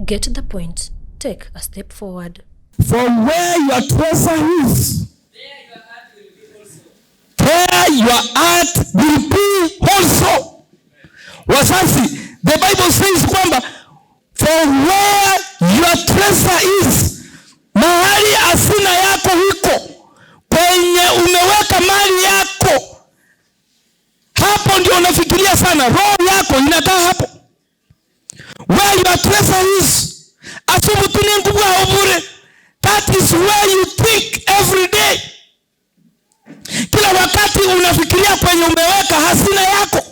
Get the point. Take a step forward. For where your treasure is, there your heart will be also. Wazazi, the Bible says kwamba for where your treasure is, mahali hazina yako iko, kwenye umeweka mali yako, hapo ndio unafikiria sana, roho yako inakaa hapo. Where your treasure is, asumutune nguvu bure. That is where you think every day. Kila wakati unafikiria kwenye umeweka hazina yako.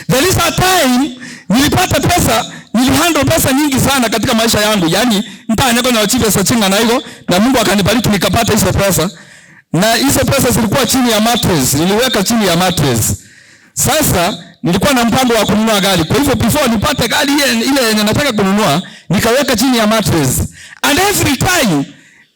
There is a time nilipata pesa, nilihandle pesa nyingi sana katika maisha yangu. Yaani nitanyako na pesa chinga na hiyo na Mungu akanibariki nikapata hizo pesa. Na hizo pesa zilikuwa chini ya mattress, niliweka chini ya mattress. Sasa nilikuwa na mpango wa kununua gari. Kwa hivyo before nipate gari ile yenye nataka kununua, nikaweka chini ya mattress. And every time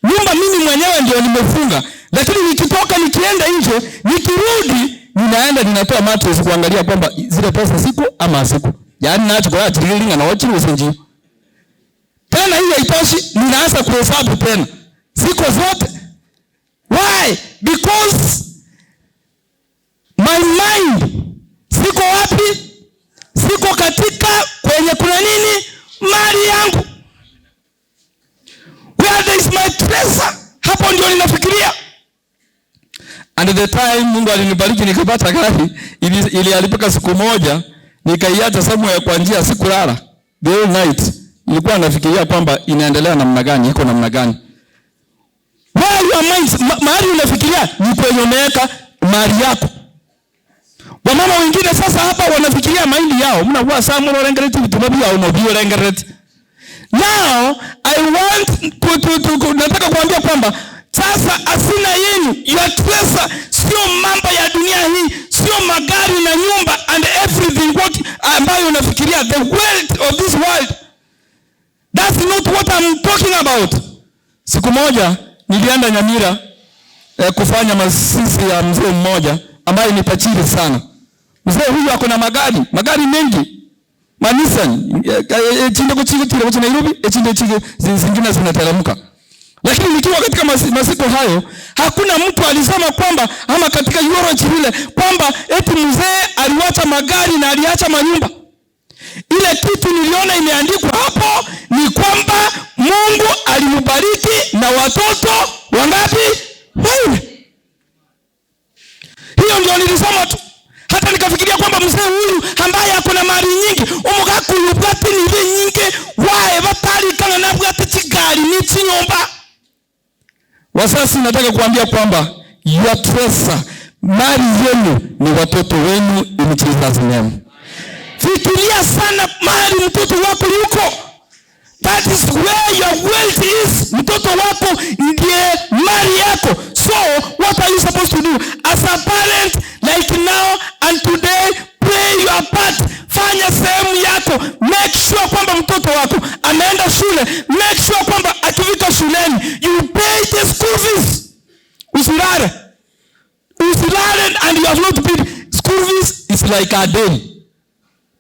nyumba mimi mwenyewe ndio nimefunga, lakini nikitoka nikienda nje, nikirudi ninaenda ninatoa mattress kuangalia kwamba zile pesa ziko ama haziko. Yaani nacho kwa chilinga na wachi usenji. Tena hiyo haitoshi, ninaanza kuhesabu tena. Ziko zote. Why? Because my mind siko wapi? Siko katika kwenye kuna nini? Mali yangu. Where there is my treasure, hapo ndio ninafikiria. And the time Mungu alinibariki nikapata gari, iliharibika siku moja, nikaiacha somewhere kwa njia, sikulala. The whole night nilikuwa nafikiria kwamba inaendelea namna gani, iko namna gani. Where your mind, mahali unafikiria ni kwenye umeweka mali yako. Wamama wengine sasa hapa wanafikiria mahindi yao. Mnakuwa saa mno rengereti vitu vya unobio rengereti. Now I want to nataka kuambia kwamba sasa hazina yenu, your treasure, sio mambo ya dunia hii, sio magari na nyumba and everything what ambayo unafikiria, the wealth of this world. That's not what I'm talking about. Siku moja nilienda Nyamira kufanya masisi ya mzee mmoja ambaye ni tajiri sana. Mzee huyu ako na magari, magari mengi. Ma Nissan, chinde kuchiko tile kuchi Nairobi, chinde chiko zingine zinateremka. Lakini nikiwa katika masiko hayo, hakuna mtu alisema kwamba ama katika eulogy ile kwamba eti mzee aliacha magari na aliacha manyumba. Ile kitu niliona imeandikwa hapo ni kwamba Mungu alimbariki na watoto wangapi? Wanne. Hiyo ndio nilisoma tu. Hata nikafikiria kwamba mzee huyu ambaye ako na mali nyingi, omugakuyubwate nibe nyingi, wae batari kana nabwate chigari ni chinyumba. Wasasi, nataka kuambia kwamba your treasure, mali yenu ni watoto wenu in Jesus name. Fikiria sana mahali mtoto wako yuko. That is where your wealth is. Mtoto wako ndiye mali yako. So what are you supposed to do as a parent like now and today? Play your part. Fanya sehemu yako. Make sure kwamba mtoto wako ameenda shule. Make sure kwamba akifika shuleni you pay the school fees. Usilale. Usilale and you have not paid school fees. Is like a debt.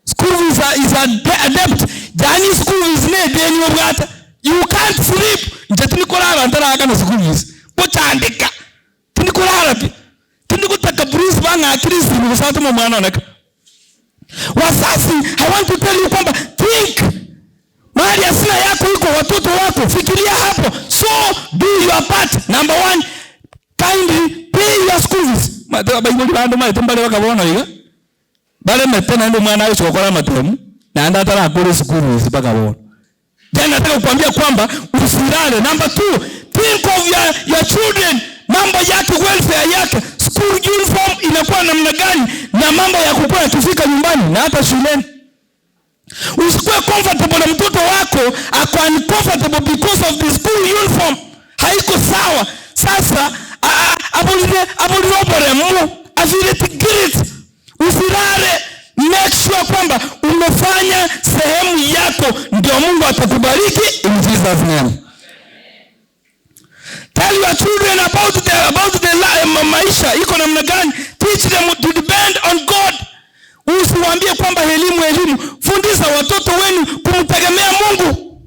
School fees is a debt. Yani school fees ne deni obwata. You can't sleep. Nje tinikolala ntaraka na school fees. Kuchandika. Tinikolala pi. Tinikutaka bruise banga akirisi mkusatu mwana oneka. Wazazi, I want to tell you kwamba think. Mali hazina yako iko watoto wako, fikiria hapo. So do your part. Number one, kindly pay your school fees. Baibuli bandu maite mbale bakabona iga. Bale metena ndo mwana ayo chokora matemu na anda atara akore school fees bakabona. Then nataka kukwambia kwamba usilale. Number two, think of your children. Mambo yake, welfare yake, school uniform inakuwa namna gani, na mambo ya kukua yakifika nyumbani na hata shuleni. Usikuwe comfortable na mtoto wako ako uncomfortable because of the school uniform haiko sawa. Sasa abulire mu afile tigirit. Usilale, make sure kwamba umefanya sehemu yako, ndio Mungu atakubariki in Jesus name. Tell your children about the maisha iko namna gani. Teach them to depend on God. Usiwaambie kwamba elimu elimu. Fundisha Funza watoto wenu kumtegemea Mungu.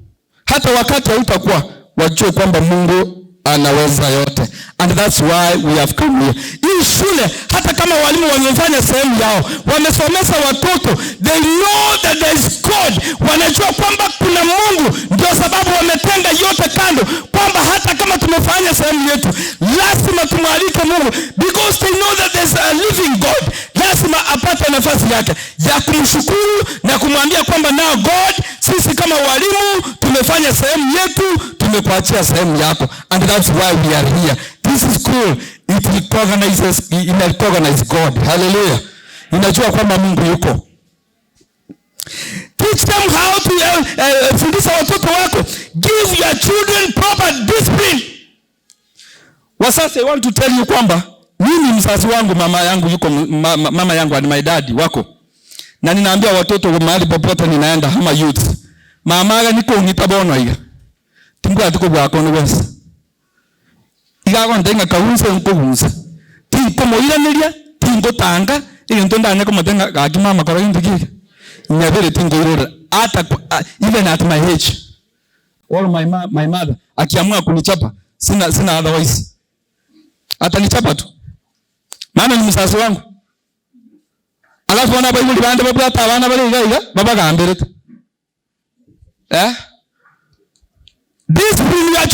Hata wakati hautakuwa, wajue kwamba Mungu anaweza yote. And that's why we have come here. Hii shule, hata kama walimu wamefanya sehemu yao, wamesomesha watoto, they know that there is God. Wanajua kwamba kuna Mungu. Ndio sababu wametenga yote kando, kwamba hata kama tumefanya sehemu yetu, lazima tumwalike Mungu, because they know that there is a living God. Lazima apate nafasi yake ya kumshukuru na kumwambia kwamba now God, sisi kama walimu tumefanya sehemu yetu, tumekuachia sehemu yako. And that's why we are here. This is cool. It recognizes God. Hallelujah. Inajua kwamba Mungu yuko. Teach them how to fundisha watoto wako. Give your children proper discipline. Wasasi, I want to tell you kwamba mimi mzazi wangu, mama yangu yuko, mama yangu and my daddy wako. Na ninaambia watoto mahali popote ninaenda ama youth. Mama niko ngitabono iga. Timbwa tuko bwako no wese. Igago ndenga kaunse nkogunse. Tinko moiraneria, tingo tanga, iyo ndane komotenga gaki mama kora indiki. Nyabere tingo irora. Hata even at my age. All my mother akiamua kunichapa, sina otherwise. Atanichapa tu. Maana ni mzazi wangu. Alafu wana Bible bande babwata abana bari iga babagambirete. Discipline ya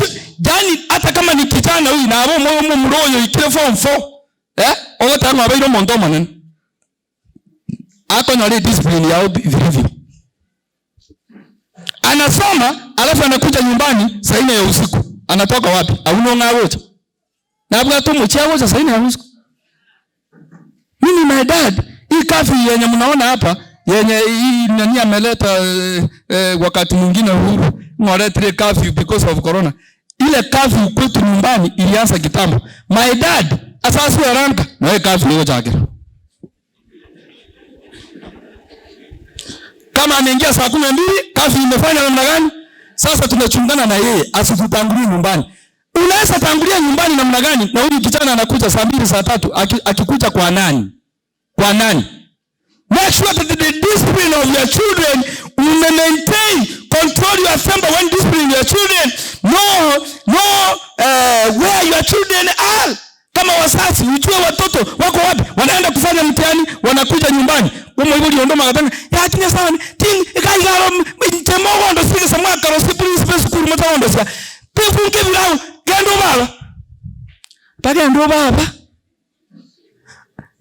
yani hata kama ni kijana huyu na abo moyo muroyo ikire form 4. Ogotanga abairo monto manene. Ako nyore discipline yao vilivyo. Anasoma alafu anakuja nyumbani saa 4 ya usiku. Anatoka wapi? Auno ngawocha. Na abwa tumuchiawocha saa 4 ya usiku. Mimi my dad, hii kafi yenye mnaona hapa, yenye hii nani ameleta wakati mwingine huru, ngoletire kafi because of corona. Ile kafi kwetu nyumbani ilianza kitambo. My dad asasi ranka na wewe kafi leo chake. Kama ameingia saa 12, kafi imefanya namna gani? Sasa tunachungana na yeye asitutangulie nyumbani. Unaweza tangulia nyumbani namna gani? Na huyu kijana anakuja saa 2 saa 3 akikuja kwa nani? Kwa nani? Make sure that the discipline of your children will maintain. Control your temper when discipline your children. Know where your children are. Kama wazazi, ujue watoto wako wapi? Wanaenda kufanya mtihani, wanakuja nyumbani. Umo ondoma katanga. Ya tinya sawa ni ting ikaigaro mtemogo ndo sige samaka ro principal school mtaondo sia. Tifunge vilao gendo baba. Bagendo baba.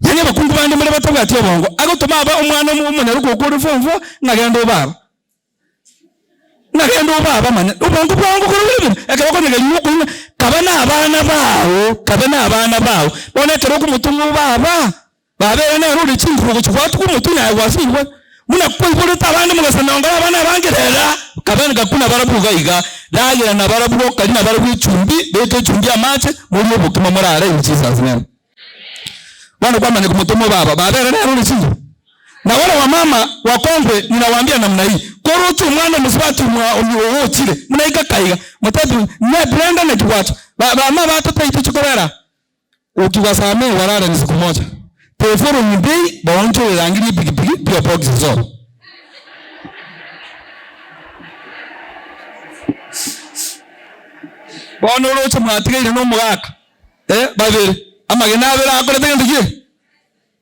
Yani abakungu bande muri batabwati obongo. Agotoma aba omwana omunyaruko okuri form 4 ngagendo baba. Ngagendo baba manya. Obongo bwango kuri bibiri. Ekebako nigeliwo kabana abana bawo, kabana abana bawo. Bona kero kumutungu baba. Babere na ruri chinguru kuchwatu kumutunya wasirwa. Muna kuiboleta abana mugasanonga abana bangerera. Kabana gakuna barabuga iga. Lagira na barabugo kali na barabu chumbi, beke chumbi amache muri obukima morare in Jesus name. Bwana kwamba ni kumutumu baba. Babere na ruri chinguru. Na wale wa mama wakongwe ninawaambia namna hii. Korotu mwana musibati mwa chile. Mnaika kaiga. Mutatu na Brenda na kiwacho. Baba mama watoto ituchukorera. Ukiwasamee walala ni siku moja. Telefoni ni bei baonjo langiri pikipiki pia box zo. Bono rocho mwatigire no mugaka. Babere amagena abere akore tenge.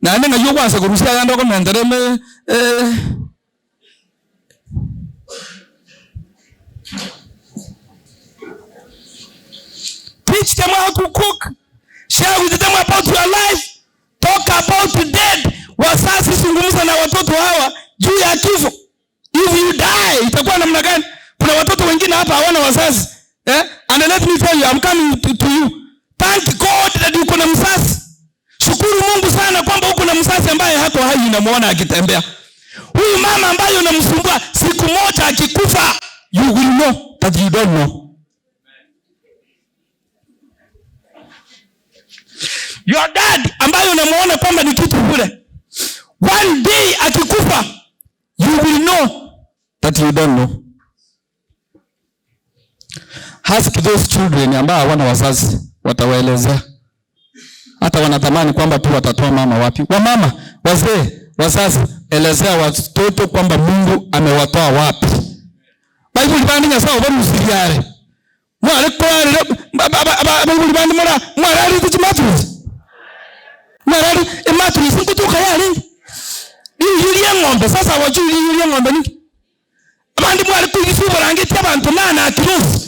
Na nenga yo kwanza kurusia yando komentere me Teach them how to cook. Share with them about your life. Talk about the dead. Wazazi zungumza na watoto hawa juu ya kifo. If you die, itakuwa namna gani? Kuna watoto wengine hapa hawana wazazi. And let me tell you, I'm coming to you. Thank God that uko na mzazi. Shukuru Mungu sana kwamba uko na mzazi ambaye hako hai unamuona akitembea. Huyu mama ambaye unamsumbua, siku moja akikufa, you will know that you don't know. Your dad ambaye unamuona kwamba ni kitu bure, one day akikufa, you will know that you don't know. Ask those children ambao hawana wazazi, watawaelezea. Hata wanatamani kwamba tu watatoa mama wapi. Wamama, wazee, wazazi, Elezea watoto kwamba Mungu amewatoa wapi. Bible bandi nyasaye obarusiriare. Mware kwarire Bible bandi mura mwarari tichimatris. Mwarari ematris nkutuka yari. Yulia ng'ombe sasa wajui yulia ng'ombe nini? Abandi mwari kuyifubarangiti abantu nana akirusi.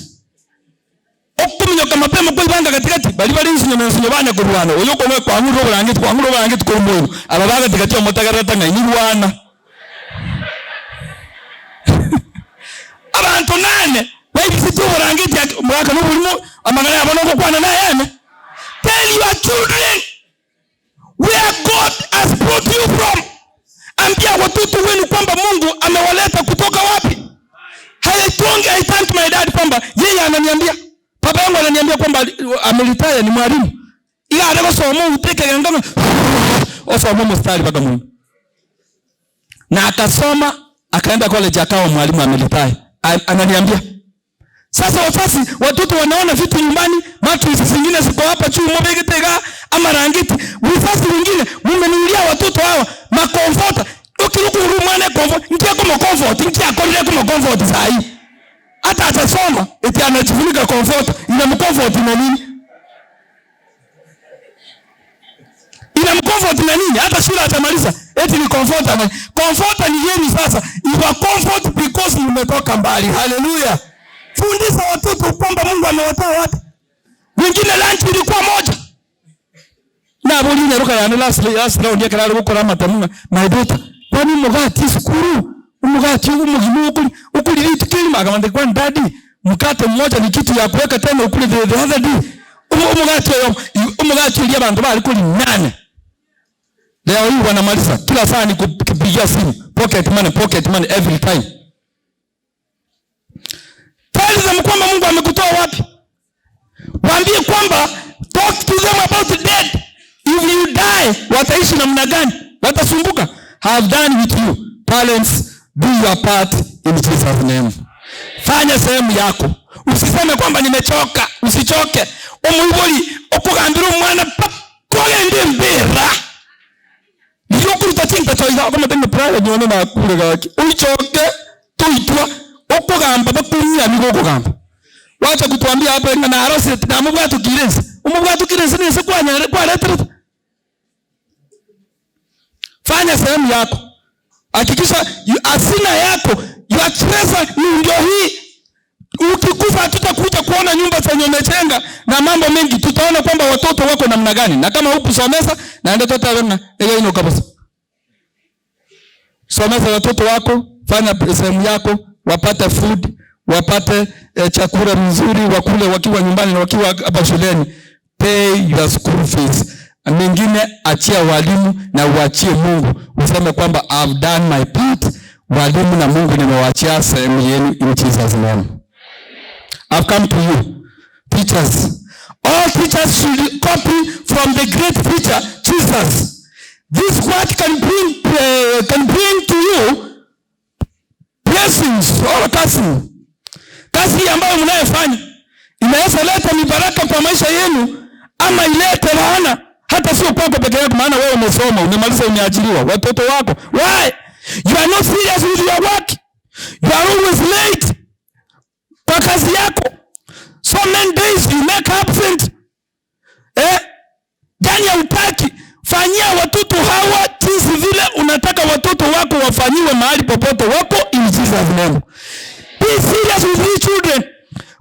Okuminyoka mapema kwibanga katikati bali bali nsinyo nsinyo banya kurwana oyo komwe kwanguro burangiti kwanguro burangiti kurumuru ababaga katikati omutagarata ngainyirwana abantu nane baibisitu burangiti mwaka n'ubulimo amagana yabo no kukwana naye. Tell your children where God has brought you from. Ambia watoto wenu kwamba Mungu amewaleta kutoka wapi. Hayatonge. I thank my dad kwamba yeye ananiambia, baba yangu ananiambia kwamba amelitaya ni mwalimu. Ila anakosoma uteke ngama osoma mstari mpaka Mungu. Na akasoma akaenda college akawa mwalimu amelitaya. Ananiambia. Sasa wazazi watoto wanaona vitu nyumbani, matrix zingine ziko hapa juu mobegitega ama rangiti. Wazazi wengine mmenunulia watoto hawa makomfort. Ukiruku mwana comfort, ndio kama comfort, ndio akolele kama comfort sahi. Hata atasoma eti anajifunika comfort, ina mcomfort na nini? Ina mcomfort na nini? Hata shule atamaliza eti ni comfort na comfort ni yenu sasa. You are comfort because mmetoka mbali. Hallelujah. Fundisha watoto kwamba Mungu amewatoa wapi. Wengine lunch ilikuwa moja. Na boli nyaruka ya last round yake lalo gukora matamunga. My daughter, kwani mugati sukuru? Umugati umugimu ukuli ukuli litukilima akamwambia kwani daddy mkate mmoja ni kitu ya kuweka tena ukuli the other day. Umugati umugati ile abantu bali kuli nane. Leo hii wanamaliza kila saa ni kupigia simu pocket money every time. Tell them kwamba Mungu amekutoa wapi. Waambie kwamba talk to them about the dead. If you die, wataishi namna gani? Watasumbuka. Have done with you. Parents, do your part in Jesus name. Fanya sehemu yako. Usiseme kwamba nimechoka. Usichoke. Omuiboli okugambira omwana kogende mbera. Yokuruta chinta choiza kama tenge private nyone na kule gaki. Uichoke tuitwa okugamba bakunya migo okugamba. Wacha kutuambia hapa na harusi na mubwatu kirenzi. Umubwatu kirenzi ni siku kwa letra. Fanya sehemu yako. Hakikisha asina yako, your treasure ni ndio hii. Ukikufa hatutakuja kuona nyumba zenye umejenga na mambo mengi, tutaona kwamba watoto wako namna gani. Na kama hukusomesa naenda tota wewe ile ino kabisa. Somesa watoto wako, fanya sehemu yako, wapate food, wapate chakula mzuri, wakule wakiwa nyumbani na wakiwa hapa shuleni. Pay your school fees. Mengine achia walimu na uachie Mungu. Useme kwamba I've done my part. Walimu na Mungu nimewaachia sehemu yenu in Jesus name. I've come to you, teachers. All teachers should copy from the great teacher, Jesus. This word can bring to you blessings or cursing. Kazi ambayo mnayofanya inaweza leta mibaraka kwa maisha yenu ama ilete laana. Hata sio kwako peke yako, maana wewe umesoma, umemaliza, umeajiriwa. Watoto wako, why? You are not serious with your work. You are always late kwa kazi yako. So many days you make absent. Jani hutaki. Fanyia watoto hawa jinsi vile unataka watoto wako wafanyiwe mahali popote wako in Jesus name. Be serious with these children.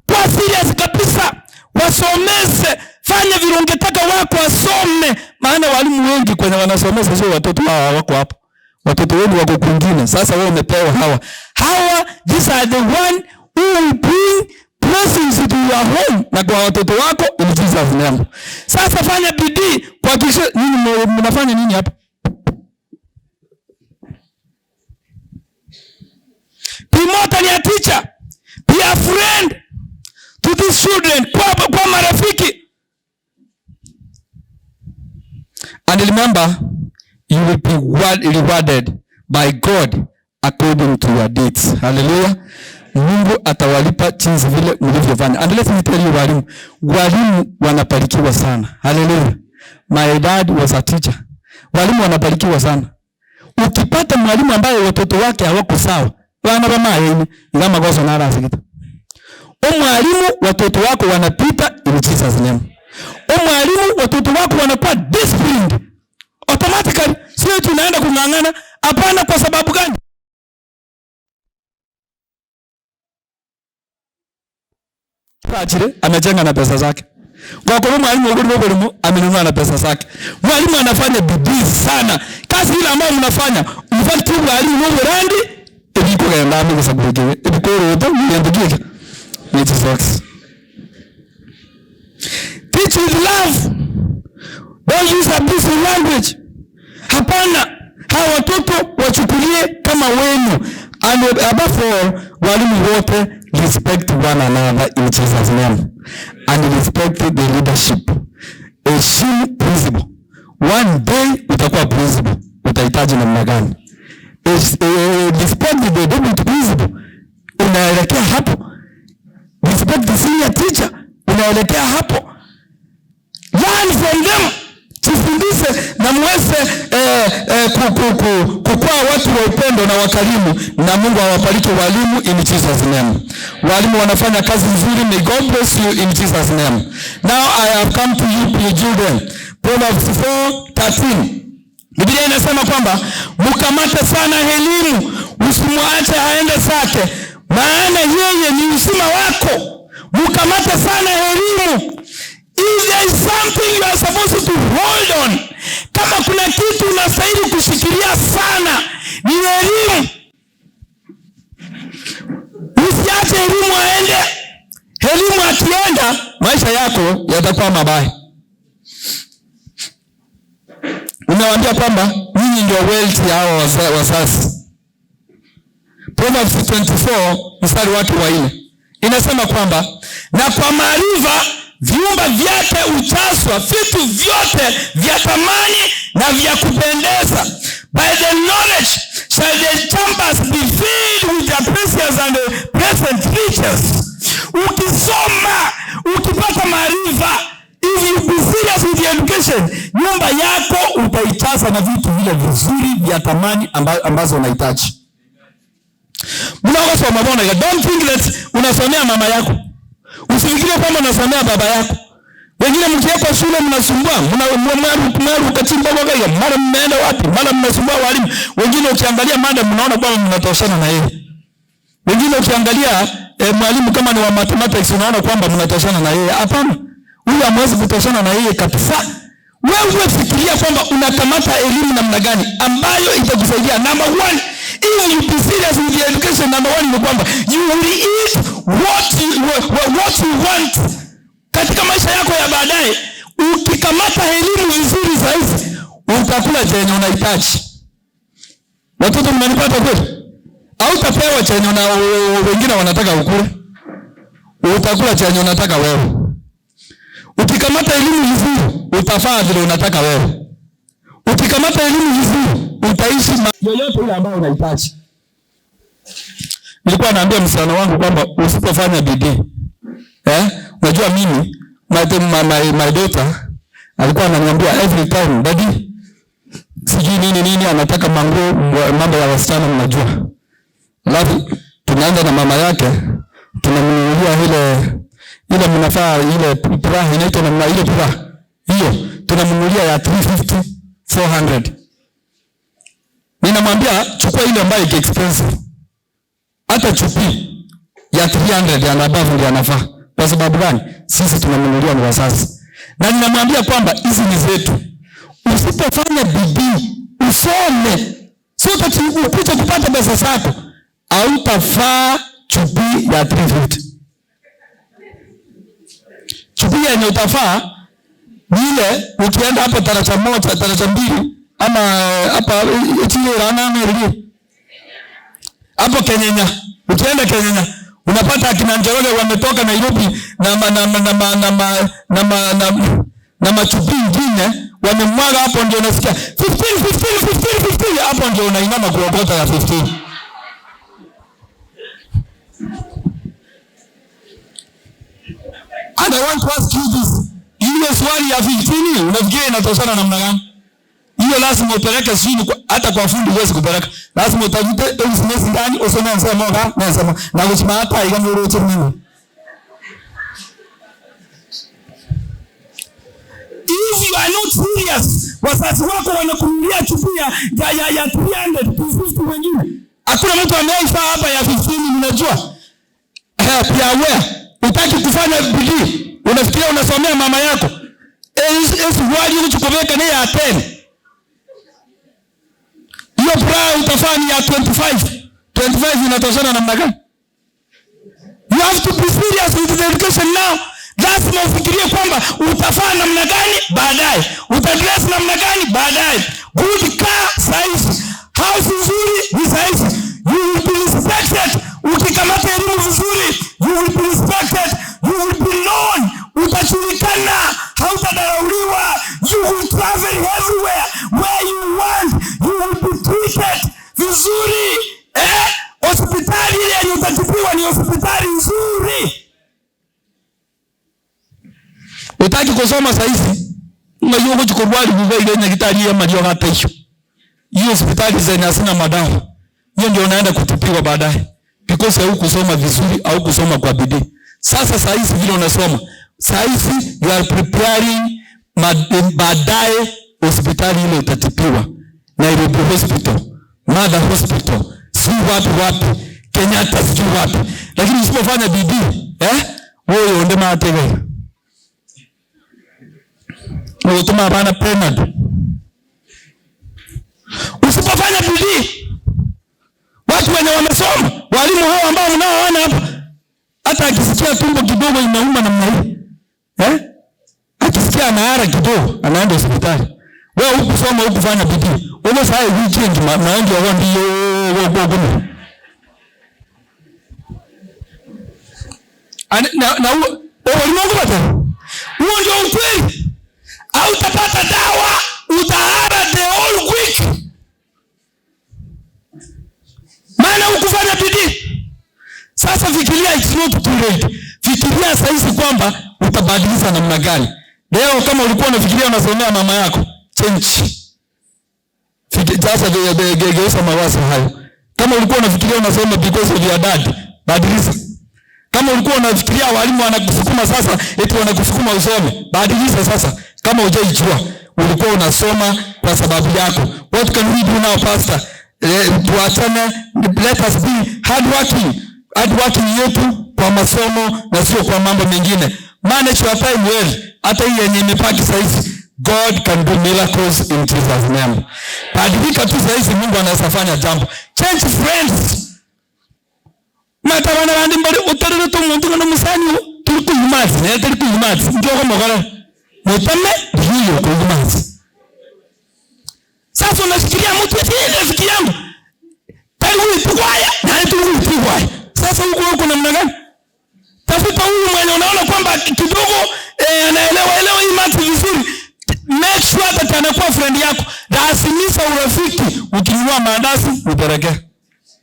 Kwa serious kabisa. Wasomeze. Fanya vile ungetaka wako wasome. Maana walimu wengi kwenye wanasomeza sio watoto hawa wako hapo. Watoto wenu wako kwingine. Sasa wewe umepewa hawa. Hawa, these are the one who will bring blessings to your home na kwa watoto wako in Jesus name. Sasa fanya bidii kuhakikisha nini mnafanya nini hapa? Be more than a teacher. Be a friend to these children. Kwa marafiki. And remember, you will be rewarded by God according to your deeds. Hallelujah. Mungu atawalipa jinsi vile mlivyofanya. And let me tell you, walimu, walimu wanabarikiwa sana. Hallelujah. My dad was a teacher. Walimu wanabarikiwa sana. Ukipata mwalimu ambaye watoto wake hawako sawa, wana ba maye ila magoso na arasigita. Mwalimu watoto wako wanapita in Jesus name. Mwalimu watoto wako wanakuwa disciplined automatically, sio tunaenda kung'ang'ana. Hapana, kwa sababu gani? Ajire amejenga na pesa zake. Kwa kuwa mwalimu ogori amenunua na pesa zake. Mwalimu anafanya bidii sana. Kazi ile ambayo mnafanya, in fact mwalimu randi ebikogenda amwe ebikoroto yendugike. It is works. Teach with love. Don't use abusive language. Hapana, hawa watoto wachukulie kama wenu. And above all, walimu wote respect one another in Jesus name. And respect the leadership. Heshimu principal. One day utakuwa principal. Utahitaji namna gani? Respect the deputy principal. Unaelekea hapo. Respect the senior teacher. Unaelekea hapo. Learn from them. Jifundishe na muweze kukua watu wa upendo na wakarimu, na Mungu awabariki walimu in Jesus name. Walimu wanafanya kazi nzuri. May God bless you in Jesus name. Now I have come to you, your children. Proverbs 4:13. Biblia inasema kwamba mkamate sana elimu, usimwache aende zake, maana yeye ni uzima wako. Mkamate sana elimu. If there is something you are supposed to hold on, kama kuna kitu unastahili kushikilia sana ni elimu. Usiache elimu aende. Elimu akienda, maisha yako yatakuwa mabaya. Unawaambia kwamba nyinyi ndio wealth ya hao wazazi. Proverbs 24 mstari wake wa 4 inasema kwamba na kwa maarifa vyumba vyake hujazwa vitu vyote vya thamani na vya kupendeza. By the knowledge shall the chambers be filled with the precious and the present riches. Ukisoma, ukipata maarifa, if you be serious with your education, nyumba yako utaijaza na vitu vile vizuri vya thamani ambazo unahitaji. Mnaosoma mbona? Don't think that unasomea mama yako. Usifikirie kwamba unasomea baba yako. Wengine mkiwekwa shule mnasumbua, mnachimba mwaka, mara mmeenda wapi? Mara mnasumbua walimu. Wengine ukiangalia mada mnaona kwamba mnatoshana na yeye. Wengine ukiangalia mwalimu kama ni wa mathematics unaona kwamba mnatoshana na yeye. Hapana. Huyu hamwezi kutoshana na yeye kabisa. Wewe fikiria kwamba unakamata elimu namna gani ambayo itakusaidia. Number one, if you be serious with your education, number one ni kwamba you will eat what you want. Katika maisha yako ya baadaye, ukikamata elimu vizuri zaidi, utakula chenye unahitaji. Watoto mnanipata kweli? Hautapewa chenye wengine wanataka ukule. Utakula chenye unataka wewe. Ukikamata elimu vizuri, utafaa vile unataka wewe. Ukikamata elimu vizuri, utaishi yoyote ile ambayo unahitaji. Nilikuwa naambia msichana wangu kwamba usipofanya bidii, unajua mimi my daughter alikuwa ananiambia every time, daddy, sijui nini nini, anataka manguo, mambo ya wasichana mnajua. Alafu tunaenda na mama yake, tunamnunulia ile mnafaa ile bra inaitwa namna ile bra. Hiyo tunamnunulia ya 350, 400. Ninamwambia chukua ile ambayo iko expensive. Hata chupi ya 300 and above ndio anafaa. Kwa sababu gani? Sisi tunamnunulia ni wazazi. Na ninamwambia kwamba hizi ni zetu. Usipofanya bidii, usome, sio ukuje kupata pesa zako, hautafaa chupi ya 350. Chupi yenye utafaa ni ile ukienda hapo daraja 1, daraja 2 ama hapa chini rana mbili. Hapo Kenyenya. Ukienda Kenyenya unapata akina Njoroge wametoka Nairobi na machupi nyingine wamemwaga hapo, ndio unasikia 15 15 15 15, hapo ndio unainama kuokota ya 15. And I want to ask you this. Ile swali ya 15 unafikiri inatoshana namna gani? Hiyo lazima upeleke sijui hata kwa fundi huwezi kupeleka. Lazima utafute business ndani usome nsemo ga na nsemo na kuchima hata iga nuruche mimi. If you are not serious, wazazi wako wanakununulia chupa ya 300, 250 wengine. Hakuna mtu ameifaa hapa ya 15, unajua. Pia wewe hutaki kufanya bidii. Unafikiria unasomea mama yako. Wali uchukubeka ni ya 10. Hiyo bra utafanya ya 25. 25 inatoshana namna gani? You have to be serious with the education now. Lazima ufikirie kwamba utafanya namna gani baadaye, utadress namna gani baadaye. Good car size, house nzuri ni size. You will be respected. Ukikamata elimu vizuri, you will be respected, you will be known. Utajulikana, hautadharauliwa. You will travel everywhere where you want. You will be treated vizuri. Hospitali ile yenye utatibiwa ni hospitali nzuri. Utaki kusoma saizi, unajua kuchukurwali kuva ile nyakitari ya mario hata hiyo. Hiyo hospitali zenye hazina madawa. Hiyo ndio unaenda kutibiwa baadaye. Because haukusoma vizuri au kusoma kwa bidii. Sasa saizi vile unasoma, saizi you are preparing baadaye hospitali ile utatibiwa. Nairobi Hospital, Mother Hospital, si wapi wapi, Kenyatta si wapi. Lakini usipofanya bidii, wewe onde matege. Utuma hapana payment. Usipofanya bidii, watu wenye wamesoma, walimu hao ambao mnaoona hapa, hata akisikia tumbo kidogo inauma namna hii, akisikia anaara kidogo anaenda hospitali. Wewe hukusoma, hukufanya bidii. Wewe sasa weekend maangi wao ndio wao wao. Na ulimwengu bado. Huo ndio ukweli. Hautapata dawa, utahara the whole week. Maana hukufanya bidii. Sasa fikiria, it's not too late. Fikiria sasa kwamba utabadilisha namna gani. Leo kama ulikuwa unafikiria unasomea mama yako, change. Sasa geuza mawazo hayo. Kama ulikuwa unafikiria unasoma because of your dad, badilisha. Kama ulikuwa unafikiria walimu wanakusukuma sasa, eti wanakusukuma usome, badilisha sasa. Kama hujaijua, ulikuwa unasoma kwa sababu yako. What can we do now, pastor? Tuachane, let us be hardworking. Hardworking yetu kwa masomo na sio kwa mambo mengine. Manage your time well. Hata hii yenye imepaki saizi, God can do miracles in Jesus name. Badilika tu saizi, Mungu anaweza fanya jambo. Change friends. Matabana bandi mbali utarere tu muntu ngano musani turi kuyimazi, ne turi kuyimazi. Ndio kama mugara. Mutame hiyo kuyimazi. Sasa unashikilia mtu eti rafiki yangu. Tari huyu tukwaya, na turi huyu tukwaya. Sasa huko huko namna gani? Tafuta huyu mwenye unaona kwamba kidogo anaelewa elewa hii math vizuri. Make sure that anakuwa friend yako. Lazimisha urafiki. Ukinunua maandazi upeleke.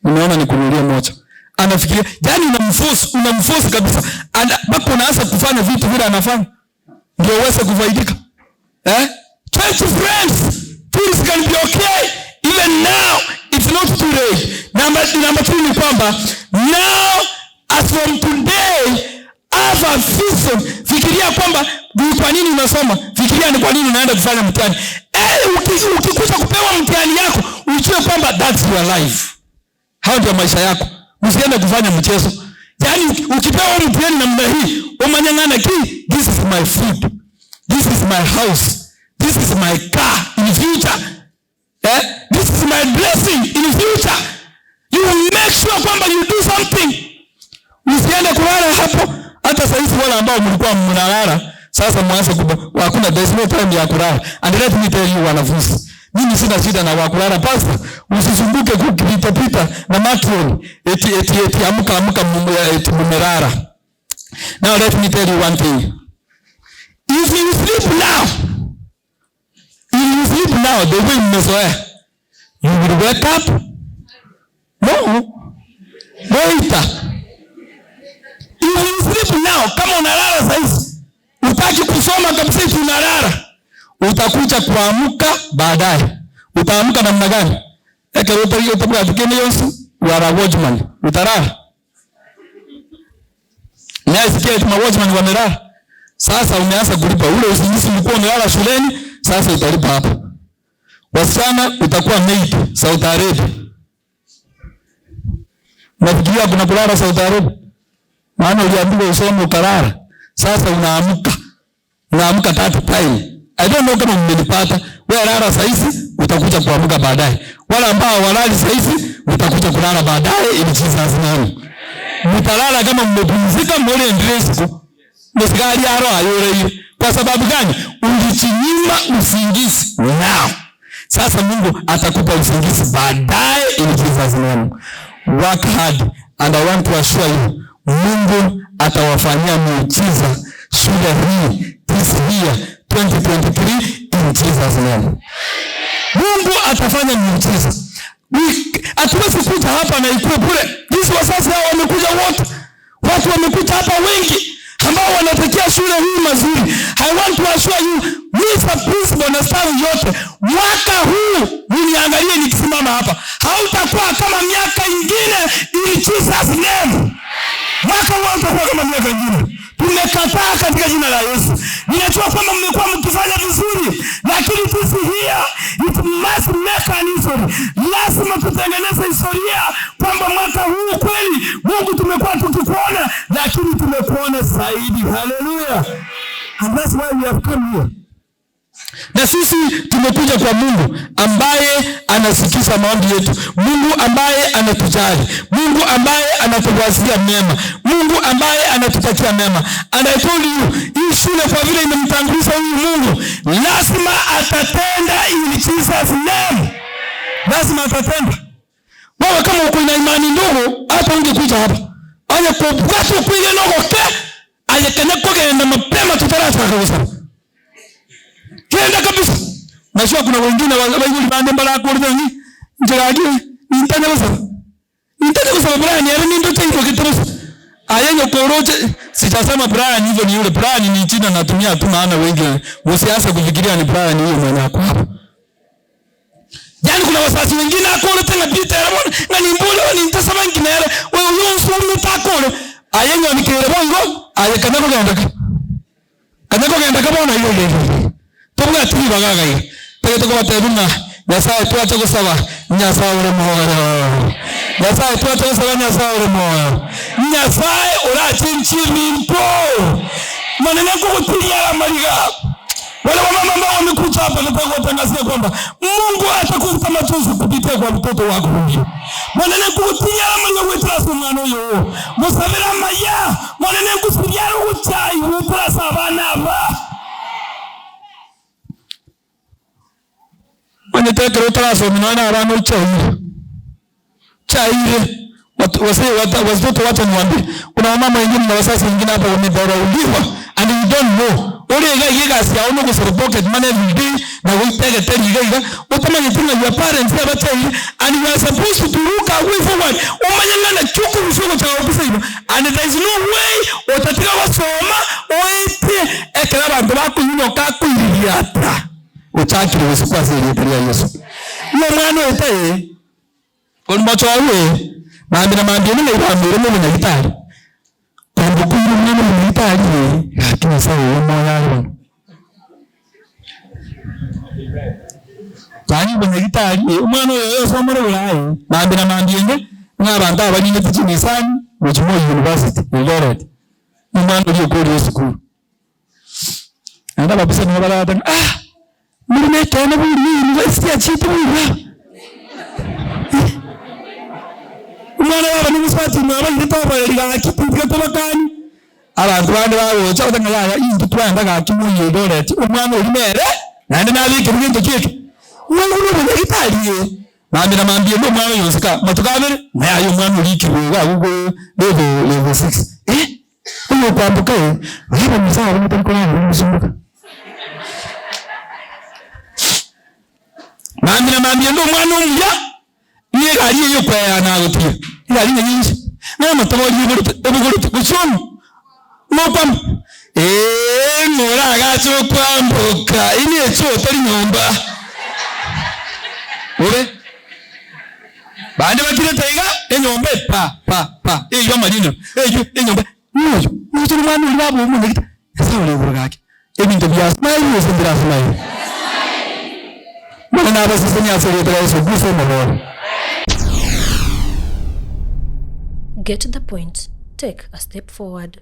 Unaona nikununulie moja. Anafikiria, yani unamforce kabisa. Mpaka unaanza kufanya vitu vile anafanya. Ndio uweze kufaidika. Change friends. Things can be okay even now. It's not too late. Number 3 ni kwamba now as from today have a vision. Fikiria kwamba ni kwa nini unasoma. Fikiria ni kwa nini unaenda kufanya mtihani. Ukikuja kupewa mtihani yako, ujue kwamba that's your life. Hao ndio maisha yako. Usiende kufanya mchezo. Yaani ukipewa mtihani namna hii, umanyang'ana ki, this is my food. This is my house. This is my car in future. This is my blessing in future. You make sure kwamba you do something. Usiende kulala hapo. Hata sasa hivi wale ambao mlikuwa mnalala, sasa mwanze hakuna, there's no time ya kulala. And let me tell you wanafunzi, mimi sina shida na wa kulala pastor. Usisumbuke kupita pita na matron eti eti eti amka amka eti mumelala. Now let me tell you one thing. If you sleep now, if you sleep now the way mmezoea, you will wake up no later. If you sleep now, kama unalala sasa, utaki kusoma kabisa eti unalala, Utakuja kuamka baadaye. Utaamka namna gani? Ekero utari utabwatikene yonsi, you are a watchman. Utarara. Nasikia eti watchman wamelala. Sasa umeanza kulipa ule usingizi ulikuwa umelala shuleni, sasa utalipa hapa. Wasichana utakuwa maid Saudi Arabia. Nafikiria kuna kulala Saudi Arabia. Maana uliambiwa usome ukalala. Sasa unaamka. Unaamka tatu time. I don't know kama mmenipata. Wewe lala saizi, utakuja kuamka baadaye. Wala ambao walali saizi, utakuja kulala baadaye in Jesus name. Mtalala kama mmepumzika, mbona endelee siku. Msikali aro ayore. Kwa sababu gani? Ulichinyima usingizi now. Sasa Mungu atakupa usingizi baadaye in Jesus name. Work hard and I want to assure you, Mungu atawafanyia miujiza shule hii this year 2023 in Jesus name. Mungu atafanya miujiza. Hatuwezi kuja hapa na ikuwe bure. Jinsi wazazi hao wamekuja wote. Watu wamekuja hapa wengi ambao wanatakia shule hii mazuri. I want to assure you, Mr. Principal na staff yote, mwaka huu mniangalie nikisimama hapa, hautakuwa kama miaka ingine in Jesus name. Mwaka huu hautakuwa kama miaka ingine. Tumekataa katika jina la Yesu. Ninajua kwamba mmekuwa mkifanya vizuri, lakini this year it must make an history. Lazima tutengeneze historia kwamba mwaka huu kweli Mungu tumekuwa tukikuona, lakini tumekuona zaidi. Hallelujah. And that's why we have come here. Na sisi tumekuja kwa Mungu ambaye anasikiza maombi yetu, Mungu ambaye anatujali, Mungu ambaye anatuwazia mema, Mungu ambaye anatutakia mema. And I told you, hii shule kwa vile imemtanguliza huyu Mungu, lazima atatenda in Jesus name. Lazima atatenda. Wewe kama uko na imani ndogo, hata ungekuja hapa. Anya kubwatu kuile nogo ke, ayekene kogenda mapema tutarasa kabisa. Kenda kabisa. Najua kuna wengine waiguli bande mbala kuuliza ni njiragi nintanya basa. Nintanya basa Brian yale ni ndoto hiyo kitu. Ayenyo koroje sijasema Brian hivyo ni yule Brian ni jina natumia tu maana wengi msianze kufikiria ni Brian huyo mwenye ako hapo. Yaani kuna wazazi wengine akole tena Peter yabona na ni mbona ni nitasema ngine yale wewe huyo usumu takole ayenyo nikere bongo ayekana kugenda. Kana kugenda kabona hiyo hiyo. Tobwa tiri bagaga tege tukobatebina Nyasaye twache gusaba Nyasaye uri muhoro. Nyasaye twache gusaba Nyasaye uri muhoro. Nyasaye urachinchi limpo. Manene kukutilia mariga. Wale wamama ambao wamekuja hapa nataka kuwatangazia kwamba Mungu atakufuta machozi kupitia kwa mtoto wako huyu. Manene kukutilia mariga wetrasa mwana huyo. Musabira maya. Manene kusiria ruchai wetrasa abana ba. Wanyetekere utarasomi naona abana uchaire. Chaire. Watoto wacha niwaambie. Kuna wamama wengine na wazazi wengine hapa wamedharauliwa and you don't know. Uri iga iga si aono ko pocket money every day na uitege teri iga iga utamanye tinga your parents abachaire and you are supposed to look away forward. Umanyanga na chuku msoko cha ofisa hivyo and there is no way utatika wasoma oite ekera bantu bakunyuka kuiriata. Uchakire usiku asiri ya Yesu. Iyo mwana utaye kon bacho awe mambira mambira ne ibambire mu munyagitari. Kwambuka uyu mwana mu munyagitari lakini sawa uwo moya ari. Kwani munyagitari umwana uyo yosomere Bulaya mambira mambira ne n'abantu abanyine tichinisani mu Moi University Eldoret. Umwana uri kuri school. Anda babisa ni barata ah muri tena buri university ya chitu buri. Umwana waba n'umuswati mwaba yitaba yari kitu tobakani. Abantu bandi bawocha batanga ya indu twanda ga kimuye Eldoret. Umwana uri mere nandi nabike bintu kitu. Umwana uri mu Italie. Mambira mambie ndo mwana yosika matukabere nayo mwana uri kibuga ahubwo level 6. Uyo kwambuka wewe mzao mutari muzunguka. Mambira mambie ndo mwana umya niye gari yo kwa na gotiye. Gari nyingi. Na matobo yiburu ebuguru kuchomu. No pam. No Oragacha okwamboka ini echo otari nyomba ube bande bakire taiga enyomba pa pa pa eyo amarino eyo enyomba oyo oyo mwana uri babo omunyagita esawa leguru gake ebinto bya smile yose ndira smile mwana nabasesenya asereta Yesu guse maboro. Get the point. Take a step forward.